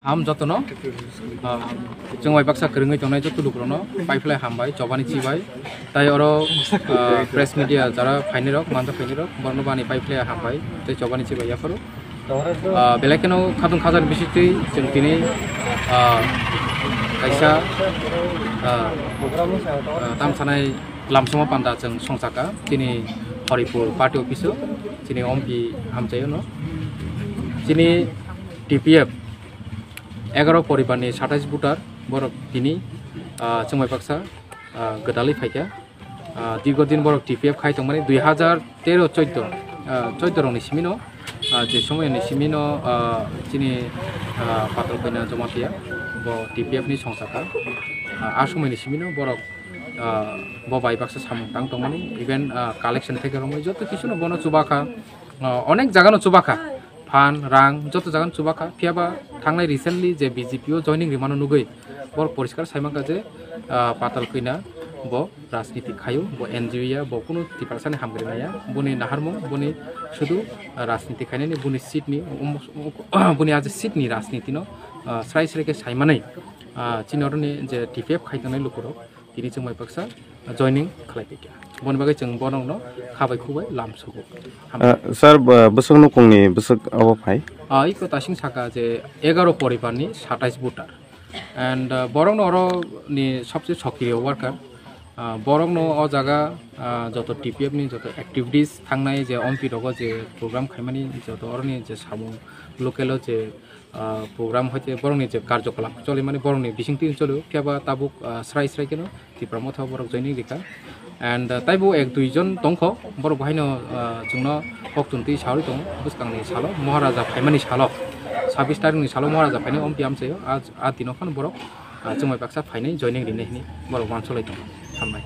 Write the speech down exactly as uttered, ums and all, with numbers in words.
Ham jotono, ah, chwng bai baksa kwrwngwi tongnai joto lukurokno paiphlai hambai, chobani chibai. Tai oro, ah, press media jara phainirok, manja phainirok, borokno bani paiphlai hambai, tei chobani chibai yapharo. Ah, belai kheno khatung khajani bisitwi chwng tini, ah, kaisa, ah, ah, tamsanai lamsongo panda chwng songchaka, chini Horipur party office-o, chini M P hamchaio no. Chini T P F egaroh poribarni satais voter borok tini, ah, chwng bai baksa, ah, gwdalwi phaikha. Ah, dirgo din borok T P F khai tongmani dui hazar tero chaudo, ah, chaudo rokni simino, ah, je somoyni simino, ah, chini, ah, Patal Koina Jamatia bo T P F ni songchaka. Ah, a somoyni simino borok, ah, bo bai baksa samung tang tongmani, even, ah, collection theke romwi joto kisuno bono chubakha, ah, onek jagano chubakha. Phan, rang, joto jagano chubakha. Phiyaba thangnai recently je B J P o joining rimano nugwi, borok poriskar saimankha je, ah, Patal Koina bo rajniti khaio, bo N G O ya, bo kunu Tiprasani hamkrai maya. Boni naharmung, boni sudu, ah, rajniti khainani, boni seat ni, um, um, boni aje seat ni rajniti no, ah, srai srai khe saimanai, ah, chini oroni je T P F khai tongnai lukurok, tini chwng bai baksa joining khlai tongkha. Boni bagwi chwng borokno khabai khubai lamsugo. Ah, sir, bwswk nukungni bwswk abo phai? Ah, iko tasing saka je egaroh poribarni satais voter. And, ah, borokno oroni sobse sokriyo worker. Ah, borokno o jaga, ah, joto T P F ni joto activities thangnai je M P rogo je program khaimani joto oroni je samung local o je ah, program hoite borokni je karjokolap cholimani borokni bisingtwi choli, phiya ba tabuk, ah, srai srai kheno Tipra Motha borok joining rikha. And, ah, taibo ek dui jon tongkho, borok bahaino, ah, chwngno koktun twi sawi tongo, bwskangni salo Maharaja phaimani salo, sabis tarikni salo Maharaja phainai omti amchaio, ah, ah, dino phano borok, ah, chwngbai baksa phainai joining rinai hwnwi borok wansolai tongo. Hambai.